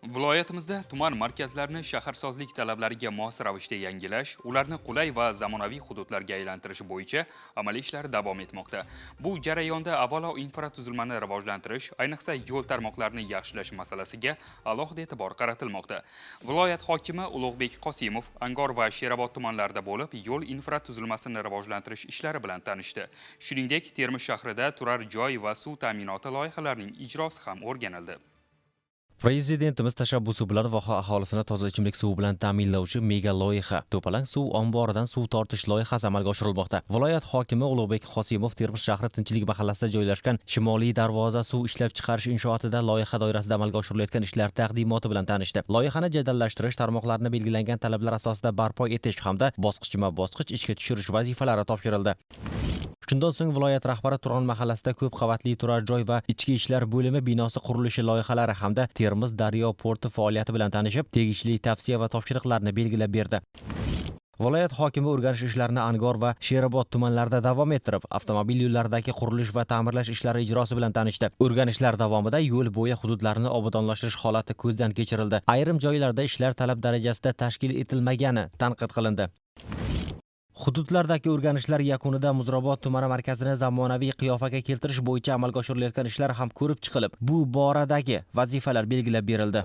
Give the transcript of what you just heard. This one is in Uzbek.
Viloyatimizda tuman markazlarini shaharsozlik talablariga mos ravishda yangilash, ularni qulay va zamonaviy hududlarga aylantirish bo'yicha amaliy ishlar davom etmoqda. Bu jarayonda avvalo infratuzilmani rivojlantirish, ayniqsa yo'l tarmoqlarini yaxshilash masalasiga alohida e'tibor qaratilmoqda. Viloyat hokimi Ulug'bek Qosimov Angor va Sherobod tumanlarida bo'lib, yo'l infratuzilmasini rivojlantirish ishlari bilan tanishdi. Shuningdek, Termiz shahrida turar joy va suv ta'minoti loyihalarining ijrosi ham o'rganildi. Prezidentimiz tashabbusi bilan voha aholisini toza ichimlik suvi bilan ta'minlovchi mega loyiha, To'palang suv omboridan suv tortish loyihasi amalga oshirilmoqda. Viloyat hokimi Ulug'bek Qosimov Termiz shahri Tinchlik mahallasida joylashgan Shimoliy darvoza suv ishlab chiqarish inshootida loyiha doirasida amalga oshirilayotgan ishlar taqdimoti bilan tanishdi. Loyihani jadallashtirish, tarmoqlarni belgilangan talablar asosida barpo etish hamda bosqichma-bosqich ishga tushirish vazifalari topshirildi. Shundan so'ng viloyat rahbari Turon mahallasida ko'p qavatli turar joy va ichki ishlar bo'limi binosi qurilishi loyihalari hamda Termiz daryo porti faoliyati bilan tanishib, tegishli tavsiya va topshiriqlarni belgilab berdi. Viloyat hokimi o'rganish ishlarini Angor va Sherobod tumanlarida davom ettirib, avtomobil yo'llaridagi qurilish va ta'mirlash ishlari ijrosi bilan tanishdi. O'rganishlar davomida yo'l bo'yi hududlarini obodonlashtirish holati ko'zdan kechirildi. Ayrim joylarda ishlar talab darajasida tashkil etilmagani tanqid qilindi. Hududlardagi o'rganishlar yakunida Muzrabot tumani markazini zamonaviy qiyofaga keltirish bo'yicha amalga oshirilayotgan ishlar ham ko'rib chiqilib, bu boradagi vazifalar belgilab berildi.